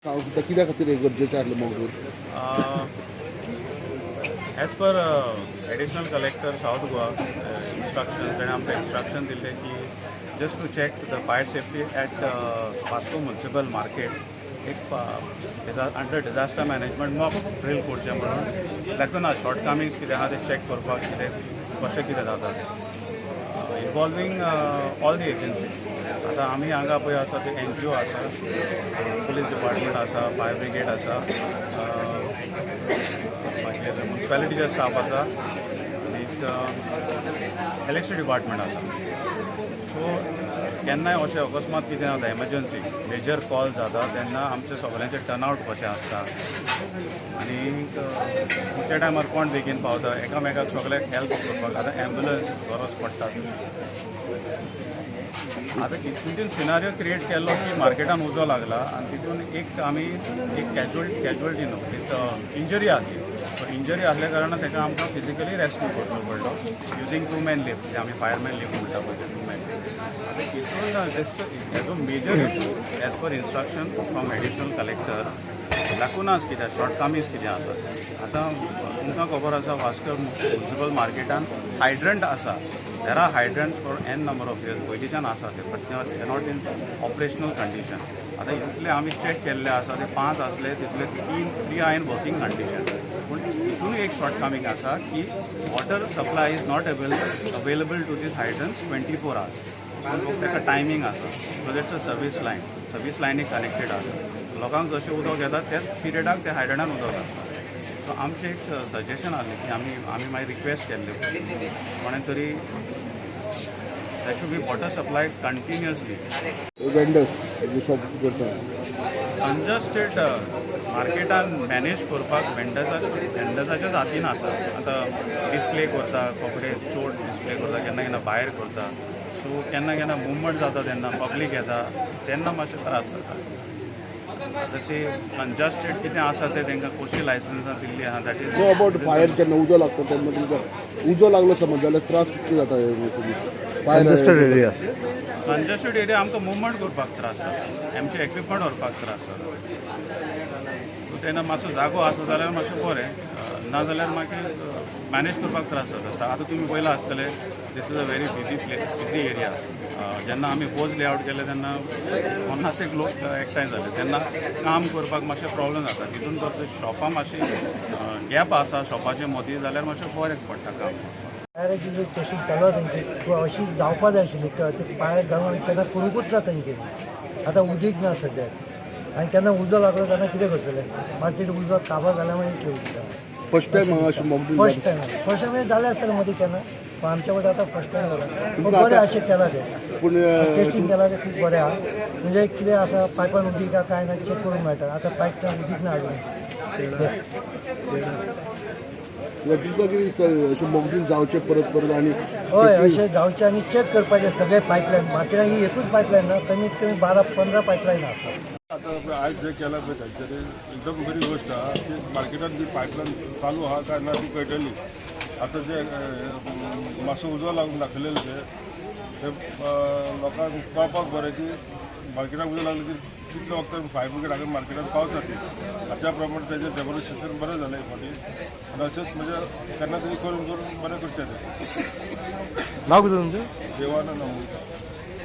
हांव सुद्दां कित्या खातीर हें गरजेचें आसलें mock drill? As per additional collector, South Goa, instruction, ताणें आमकां इन्स्ट्रक्शन दिल्लें की just to check the fire safety at Vasco municipal market, एक under disaster management mock drill करचें म्हणून. लागून शॉर्ट कमिंग्स कितें आहा तें चॅक करपाक, कितें कशें कितें जाता तें, इन्वॉल्वींग ऑल the agencies. आतां आमी हांगा पळय आसा ते एनजीओ आसा, पुलीस डिपार्टमेंट आसा, फायर ब्रिगेड आसा, मागीर मुन्सिपेलिटीचे स्टाफ आसा आनी इलेक्ट्रिसिटी डिपार्टमेंट आसा. सो केन्नाय अशें अकस्मात कितें जाता, एमर्जन्सी मेजर कॉल जाता, तेन्ना आमचें सगळ्यांचें टर्नआउट कशें आसता आनी खंयच्या टायमार कोण बेगीन पावता, एकामेकाक सगळ्याक हेल्प करपाक. आतां एम्बुलन्स गरज पडटा. आतां तितून सिनारियो क्रिएट केल्लो की मार्केटान उजो लागला आनी तितून एक आमी एक कॅज्युअल्टी न्हू, एक इंजरी आसली. इंजरी आसल्या कारणान ताका आमकां फिजिकली रेस्क्यू करचो पडलो युजींग टू मॅन लिफ्ट, जे आमी फायरमॅन लिफ्ट म्हणटा पळय ते टू मॅन लिफ्ट. आतां हितून this हेजो major issue, as per instruction from additional collector, लागूनच कित्याक शॉर्ट कमिंग्स कितें आसा. आतां तुमकां खबर आसा, वास्को म्युनिसिपल मार्केटान हायड्रंट आसा. There are hydrants for n number of years, पयलींच्यान आसा ते, but they not in operational condition. आतां इतले आमी चॅक केल्ले आसा ते पांच आसले, तितले तीन, three are in working condition. पूण हितून एक शॉर्ट कमिंग आसा की water supply is not available to these hydrants 24 hours. ताका टायमींग आसा because it's a service line. Service लायनीक connected आसा. लोकांक जशें उदक येता त्याच पिरियडाक ते हायड्रंटान उदक आसता. सो आमचें एक सजेशन आहलें की आमी मागीर रिक्वेस्ट केल्ले कोणें तरी there should be water supply continuously. Vendors J shop करता. कंजस्टेड मार्केटान मॅनेज करपाक वेंडर्साच्याच हातीन आसा. आतां डिस्प्ले करता, कपडे चड डिस्प्ले करता, केन्ना केन्ना भायर करता. सो केन्ना केन्ना मुवमेंट जाता तेन्ना पब्लीक येता तेन्ना मातशे त्रास जाता. आतां ते कंजस्टेड कितें आसा तें तांकां कशी लायसन्सां दिल्ली आहा, that is no about fire, केन्ना उजो लागता तेन्ना तुमकां उजो लागलो समज जाल्यार त्रास कितके जाता fire? Congested area. Congested area, आमकां मुवमेंट करपाक त्रास जाता, आमचे एक्विपमेंट व्हरपाक त्रास जाता. सो तेन्ना मातसो जागो आसा जाल्यार मातशें बरें, ना जाल्यार मागीर मॅनेज करपाक त्रास जाता. आतां तुमी पळयलां आसतलें, this is a very busy place, busy area. जेन्ना आमी होज लेआउट केले तेन्ना 50 एक लोक एकठांय जाले, तेन्ना काम करपाक मातशें प्रॉब्लम जाता. तितून तर शॉपां मातशी गॅप आसा शॉपाचे मदीं जाल्यार मातशें बरें पडटा काम. फायराची जी टेस्टिंग चालू आहा तेंची ती अशी जावपा जाय आशिल्ली. ते फायर घालून केन्ना करुंकूच ना तेंची. आतां उदीक ना सद्याक आनी केन्ना उजो लागलो तेन्ना कितें करतले? मार्केट उजो काबार जाल्यार मागीर कितें उरता? फर्स्ट टायम हांगा अशें mock drill? First time. First time जालें आसतलें मदीं केन्ना, पण आमच्या कडेन आतां फर्स्ट टायम जाला. पूण तुमकां बरें आतां अशें केलां तें. पूण टेस्टिंग केलां तें खूब बरें आहा. म्हणजे कितें आसा, पायपान उदीक आहा काय ना चॅक करूंक मेळटा. आतां पायपान उदीक ना अजून. तुमकां कितें दिसता, अशें मॉकड्रील जावचें परत परत आनी हय, अशें जावचें आनी चॅक करपाचें सगळे पायपलायन. मार्केटान ही एकूच पायपलायन ना, कमीत कमी 12-15 पायपलायन आसा. आतां पळय, आयज जें केलां पळय तांच्यांनी, एकदम बरी गोश्ट आहा की मार्केटान जी पायपलायन चालू आहा काय ना ती कळटली. आतां जे मातसो उजो लागून दाखयलेलें तें लोकांक कळपाक बरें की मार्केटाक उजो लागलो की कितले वखदान फायर ब्रिगेड हांगा मार्केटान पावता ती. आनी त्या प्रमाणे तेजें डेमॉन्स्ट्रेशन बरें जालें एक फावटी आनी अशेंच म्हणजे केन्ना तरी करून करून बरें करचें तें. नाव कितें तुमचें? देवानंद आमोणकर.